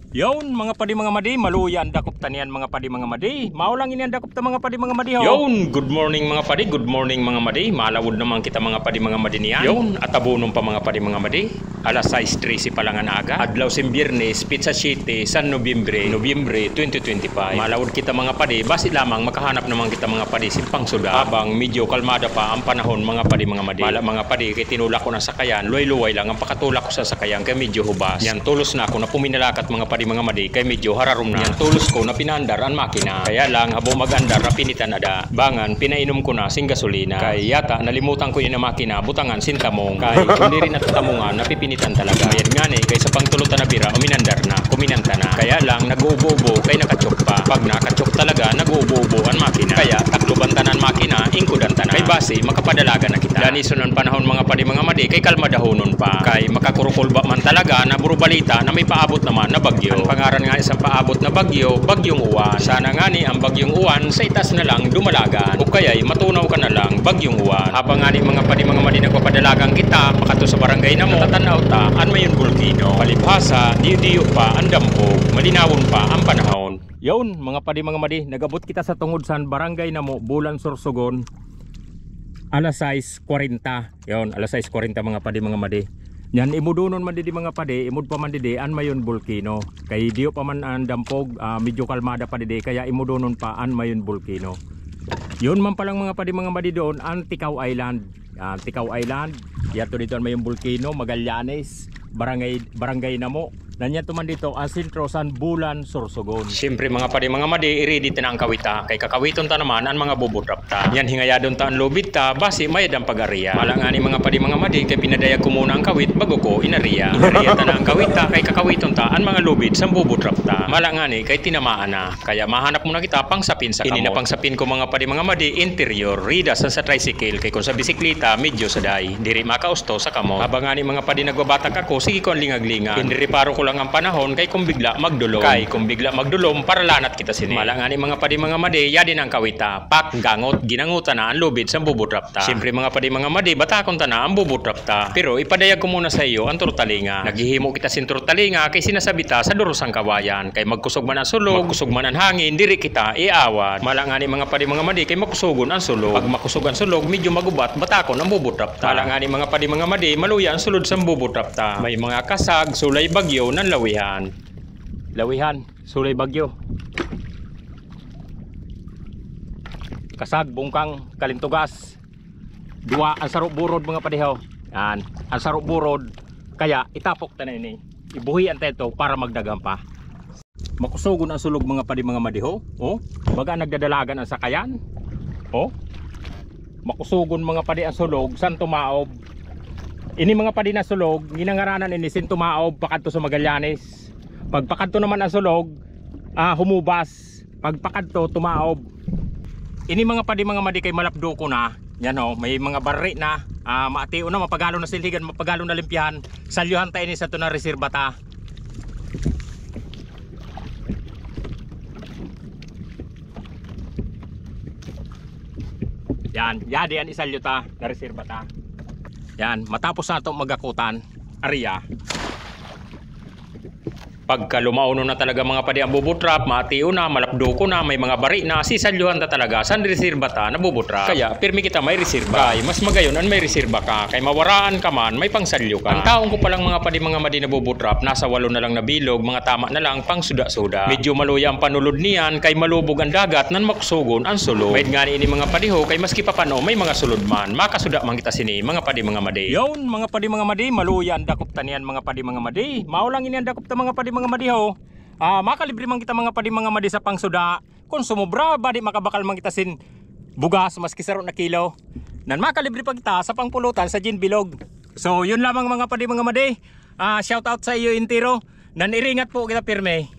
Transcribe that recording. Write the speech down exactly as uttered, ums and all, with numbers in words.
Yaun, mga padi, mga madi, maluya an dakop ta niyan, mga padi, mga madi. Maolang ini an dakop ta, mga padi, mga madi, ho. Yaun, good morning, mga padi, good morning, mga madi. Malawod naman kita, mga padi, mga madi, niyan. Yaun, atabunon pa, mga padi, mga madi. Alas sais trese pa lang an aga. Adlaw sin Biyernes, petsa siyete san Nobyembre, Nobyembre twenty twenty-five. Malawod kita, mga padi, basi lamang makahanap naman kita, mga padi, sin pangsuda. Habang medyo kalmada pa an panahon, mga padi, mga madi. Mala, mga padi, kay tinulak ko na sakayan, luway-luway lang an pakatulak ko sa sakayan kay medyo hubas. Niyan tulos na ako na puminalakat, mga padi, mga madi, kay medyo hararom na. Niyan tulos ko na pinaandar an makina. Kaya lang, habo mag-andar na pinitan ada. Bangan, pinainom ko na sin gasolina. Kay yata, nalimutan ko ini an makina butangan sin tamong. Kay kun diri na tatamongan, napipinitan talaga. Mayad ngani, kay sa pangtulo ta na bira, uminandar na, kuminanta na. Kaya lang, nag-uubo-ubo, kay nakatsok pa. Pag nakatsok talaga, nag-uubo-ubo an makina. Kaya, takloban ta na an makina, ingkodan ta na. Kay basi, makapadalagan na kita. Danison an panahon, mga padi, mga madi, kay kalmadahonon pa. Kay makakurukulba man talaga na buro balita na may paabot naman na bagyo. An pangaran ngani san paabot na bagyo, Bagyong Uwan. Sana ngani an Bagyong Uwan sa itaas na lang dumalagan. O kaya'y matunaw ka na lang, Bagyong Uwan. Habang ngani, mga padi, mga madi, nagpapadalagan kita pakadto sa barangay namo, tatanaw ta an mayon bulkino. Palibhasa, diyo-diyo pa an dampog, malinawon pa an panahon. Yaun, mga padi, mga madi, nag-abot kita sa tungod san barangay namo, Bulan Sorsogon, alas sais kwarenta. Yaun, alas sais kwarenta, mga padi, mga madi. Niyan, imodonon man didi, mga padi, imod pa man didi an mayon bulkino. Kay diyo pa man an dampog, ah, medyo kalmada pa didi, kaya imodonon pa an mayon bulkino. Yaun man pa lang, mga padi, mga madi, doon an Tikaw Island. Yan, Tikaw Island. Yadto dito an mayon bulkino, Magallanes, barangay, barangay namo. Nan yadto man dito an sentro san Bulan Sorsogon. Siyempre, mga padi, mga madi, i-ready ta na an kawit ta. Kay kakawiton ta naman an mga bubutrap ta. Yan, hingayadon ta an lubid ta, basi mayad an pag-areya. Mala ngani, mga padi, mga madi, kay pinadayag ko muna an kawit bago ko inareya. Inareya ta na an kawit ta, kay kakawiton ta an mga lubid san bubutrap ta. Mala ngani, kay tinamaan na. Kaya mahanap muna kita pangsapin sa kamot. Ini na pangsapin ko, mga padi, mga madi, interior, rida san sa tricycle, kay kun sa bisikleta, medyo saday. Diri makausto sa kamot. Habang ngani, mga padi, nagbabatag ako, sige ko an lingag-lingag. Pinreparo ko lang an panahon, kay kun bigla magdulom. Kay kun bigla magdulom, paralanat kita sini. Mala ngani, mga padi, mga madi, yadi na an kawit ta. Pak, gangot, ginangot ta na an lubid san bubutrap ta. Siyempre, mga padi, mga madi, batakon ta na an bubutrap ta. Pero ipadayag ko muna sa iyo an turtalinga. Naghihimo kita sin turtalinga kay sinasabi ta sa duro san kawayan. Kay magkusog man an sulog, magkusog man an hangin, diri kita iawat. Mala ngani, mga padi, mga madi, kay makusogon an sulog. Pag makusog an sulog, medyo magubat, batakon an bubutrap ta. Mala ngani, mga padi, mga madi, maluya an sulod san bubutrap ta. May mga kasag, sulay bagyo, nan lawihan. Lawihan, sulay bagyo. Kasag, bungkang, kalintugas. Duwa an saro burod, mga padi, ho. Yan. An saro burod. Kaya itapok ta na ini. Ibuhian ta ito para magdaghan pa. Makusogon an sulog, mga padi, mga madi, ho. O, baga nagdadalagan an sakayan. O. Makusogon, mga padi, an sulog san tumaob. Ini, mga padi, na sulog, ginangaranan ini sin tumaob pakadto sa Magallanes. Pagpakadto naman an sulog, ah, humubas. Pagpakadto, tumaob. Ini, mga padi, mga madi, kay malapdo ko na. Yan, o, may mga bari na. Ah, maation na, mapagalo na silhigan, mapagalo na limpyahan. Salyuhan ta ini sa to na reserba ta. Yan, yadi an isalyo ta, na reserba ta. Yan, matapos na to magakutan. Areya. Pagka lumaonon na talaga, mga padi, an bubutrap, maation na, malapdo ko na, may mga bari na, sisalyuhan ta talaga san reserba ta na bubutrap. Kaya pirmi kita may reserba. Kay mas magayon an may reserba ka, kay mawaraan ka man, may pangsalyo ka. An taon ko pa lang, mga padi, mga madi, na bubutrap, nasa walo na lang na bilog, mga tama na lang pangsuda-suda. Medyo maluya an panulod niyan, kay malubog an dagat, nan makusogon an sulog. Mayad ngani ini, mga padi, ho, kay maski papano may mga sulod man, makasuda man kita sini, mga padi, mga madi. Yaun, mga padi, mga madi, maluya an dakop ta niyan, mga padi, mga madi. Maolang ini an dakop ta, mga padi, mga madi, ho. Ah, makalibre man kita, mga padi, mga madi, sa pangsuda. Kun sumobra, badi makabakal man kita sin bugas, maski saro na kilo. Nan makalibre pa kita sa pangpulutan sa Jin Bilog. So, yun lamang, mga padi, mga madi. Ah, shout out sa iyo entero. Nan iringat po kita pirme.